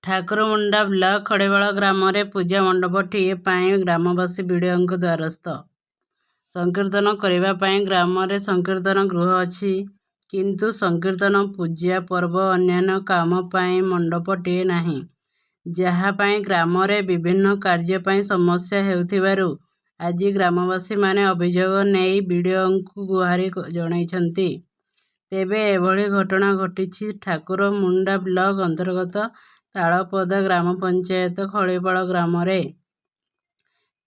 Thakurmunda block Khadipal ଗ୍ରାମରେ ପୂଜା ମଣ୍ଡପଟିଏ ପାଇଁ ଗ୍ରାମବାସୀ ବିଡ଼ିଓଙ୍କ ଦ୍ୱାରସ୍ଥ। ସଂକୀର୍ତ୍ତନ କରିବା ପାଇଁ ଗ୍ରାମରେ ସଂକୀର୍ତ୍ତନ ଗୃହ ଅଛି, କିନ୍ତୁ ସଂକୀର୍ତ୍ତନ, ପୂଜା ପର୍ବ, ଅନ୍ୟାନ୍ୟ କାମ ପାଇଁ ମଣ୍ଡପଟିଏ ନାହିଁ, ଯାହା ପାଇଁ ଗ୍ରାମରେ ବିଭିନ୍ନ କାର୍ଯ୍ୟ ପାଇଁ ସମସ୍ୟା ହେଉଥିବାରୁ ଆଜି ଗ୍ରାମବାସୀମାନେ ଅଭିଯୋଗ ନେଇ ବିଡ଼ିଓଙ୍କୁ ଗୁହାରି ଜଣାଇଛନ୍ତି। ତେବେ ଏଭଳି ଘଟଣା ଘଟିଛି ଠାକୁରମୁଣ୍ଡା ବ୍ଲକ ଅନ୍ତର୍ଗତ ତାଳପଦା ଗ୍ରାମ ପଞ୍ଚାୟତ ଖଳିପାଳ ଗ୍ରାମରେ।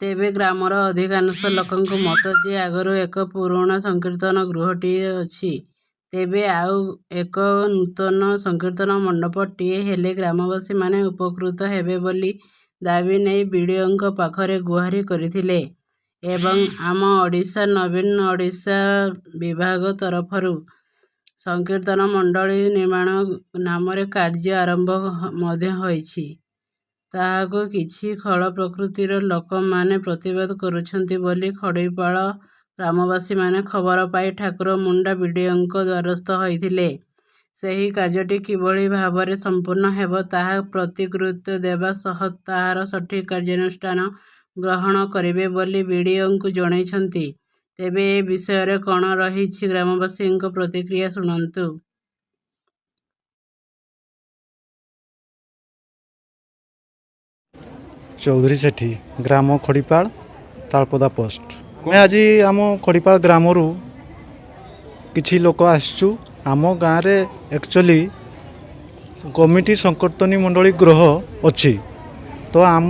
ତେବେ ଗ୍ରାମର ଅଧିକାଂଶ ଲୋକଙ୍କ ମତ ଯେ ଆଗରୁ ଏକ ପୁରୁଣା ସଂକୀର୍ତ୍ତନ ଗୃହଟିଏ ଅଛି, ତେବେ ଆଉ ଏକ ନୂତନ ସଂକୀର୍ତ୍ତନ ମଣ୍ଡପଟିଏ ହେଲେ ଗ୍ରାମବାସୀମାନେ ଉପକୃତ ହେବେ ବୋଲି ଦାବି ନେଇ ବିଡ଼ିଓଙ୍କ ପାଖରେ ଗୁହାରି କରିଥିଲେ ଏବଂ ଆମ ଓଡ଼ିଶା ନବୀନ ଓଡ଼ିଶା ବିଭାଗ ତରଫରୁ ସଂକୀର୍ତ୍ତନ ମଣ୍ଡଳୀ ନିର୍ମାଣ ନାମରେ କାର୍ଯ୍ୟ ଆରମ୍ଭ ମଧ୍ୟ ହୋଇଛି। ତାହାକୁ କିଛି ଖଳ ପ୍ରକୃତିର ଲୋକମାନେ ପ୍ରତିବାଦ କରୁଛନ୍ତି ବୋଲି ଖଡ଼ିପାଳ ଗ୍ରାମବାସୀମାନେ ଖବର ପାଇ ଠାକୁରମୁଣ୍ଡା ବିଡ଼ିଓଙ୍କ ଦ୍ୱାରସ୍ଥ ହୋଇଥିଲେ। ସେହି କାର୍ଯ୍ୟଟି କିଭଳି ଭାବରେ ସମ୍ପୂର୍ଣ୍ଣ ହେବ ତାହା ପ୍ରତି ଗୁରୁତ୍ୱ ଦେବା ସହ ତାହାର ସଠିକ୍ କାର୍ଯ୍ୟାନୁଷ୍ଠାନ ଗ୍ରହଣ କରିବେ ବୋଲି ବିଡ଼ିଓଙ୍କୁ ଜଣାଇଛନ୍ତି। ତେବେ ଏ ବିଷୟରେ କ'ଣ ରହିଛି ଗ୍ରାମବାସୀଙ୍କ ପ୍ରତିକ୍ରିୟା ଶୁଣନ୍ତୁ। ଚୌଧୁରୀ ସେଠୀ, ଗ୍ରାମ ଖଡ଼ିପାଳ, ତାଳପଦା ପୋଷ୍ଟ। ଆମେ ଆଜି ଆମ ଖଡ଼ିପାଳ ଗ୍ରାମରୁ କିଛି ଲୋକ ଆସିଛୁ। ଆମ ଗାଁରେ ଆକ୍ଚୁଆଲି କମିଟି ସଂକୀର୍ତ୍ତନୀ ମଣ୍ଡଳୀ ଗୃହ ଅଛି, ତ ଆମ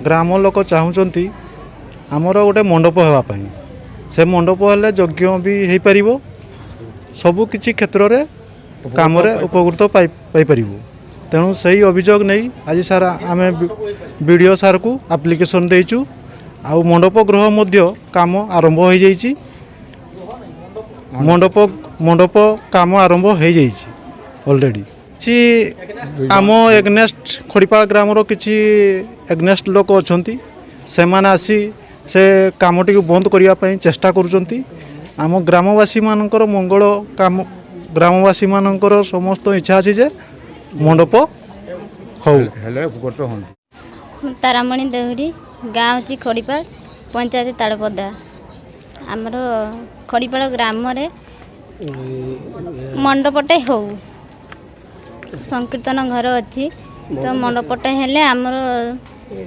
ଗ୍ରାମ ଲୋକ ଚାହୁଁଛନ୍ତି ଆମର ଗୋଟେ ମଣ୍ଡପ ହେବା ପାଇଁ। ସେ ମଣ୍ଡପ ହେଲେ ଯଜ୍ଞ ବି ହେଇପାରିବ, ସବୁ କିଛି କ୍ଷେତ୍ରରେ କାମରେ ଉପକୃତ ପାଇପାରିବୁ। ତେଣୁ ସେଇ ଅଭିଯୋଗ ନେଇ ଆଜି ସାର୍ ଆମେ ବି ଡ଼ି ଓ ସାର୍କୁ ଆପ୍ଲିକେସନ୍ ଦେଇଛୁ। ଆଉ ମଣ୍ଡପ ଗୃହ ମଧ୍ୟ କାମ ଆରମ୍ଭ ହୋଇଯାଇଛି, ମଣ୍ଡପ କାମ ଆରମ୍ଭ ହୋଇଯାଇଛି ଅଲରେଡ଼ି। କିଛି ଆମ ଏଗନେଷ୍ଟ ଖଡ଼ିପାଳ ଗ୍ରାମର କିଛି ଏଗନେଷ୍ଟ ଲୋକ ଅଛନ୍ତି, ସେମାନେ ଆସି ସେ କାମଟିକୁ ବନ୍ଦ କରିବା ପାଇଁ ଚେଷ୍ଟା କରୁଛନ୍ତି। ଆମ ଗ୍ରାମବାସୀମାନଙ୍କର ମଙ୍ଗଳ କାମ, ଗ୍ରାମବାସୀମାନଙ୍କର ସମସ୍ତ ଇଚ୍ଛା ଅଛି ଯେ ମଣ୍ଡପ ହଉ ହେଲେ ଉପକୃତ ହୁଅନ୍ତୁ। ମୁଁ ତାରାମଣି ଦେହୁରୀ, ଗାଁ ହେଉଛି ଖଡ଼ିପାଳ, ପଞ୍ଚାୟତ ତାଳପଦା। ଆମର ଖଡ଼ିପାଳ ଗ୍ରାମରେ ମଣ୍ଡପଟେ ହଉ, ସଂକୀର୍ତ୍ତନ ଘର ଅଛି, ତ ମଣ୍ଡପଟେ ହେଲେ ଆମର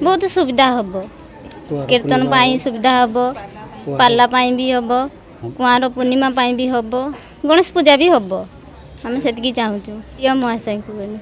ବହୁତ ସୁବିଧା ହେବ। କୀର୍ତ୍ତନ ପାଇଁ ସୁବିଧା ହେବ, ପାଲା ପାଇଁ ବି ହେବ, କୁଆଁର ପୂର୍ଣ୍ଣିମା ପାଇଁ ବି ହେବ, ଗଣେଶ ପୂଜା ବି ହେବ। ଆମେ ସେତିକି ଚାହୁଁଛୁ ଇଏ ମହାଶୟଙ୍କୁ ବୋଲି।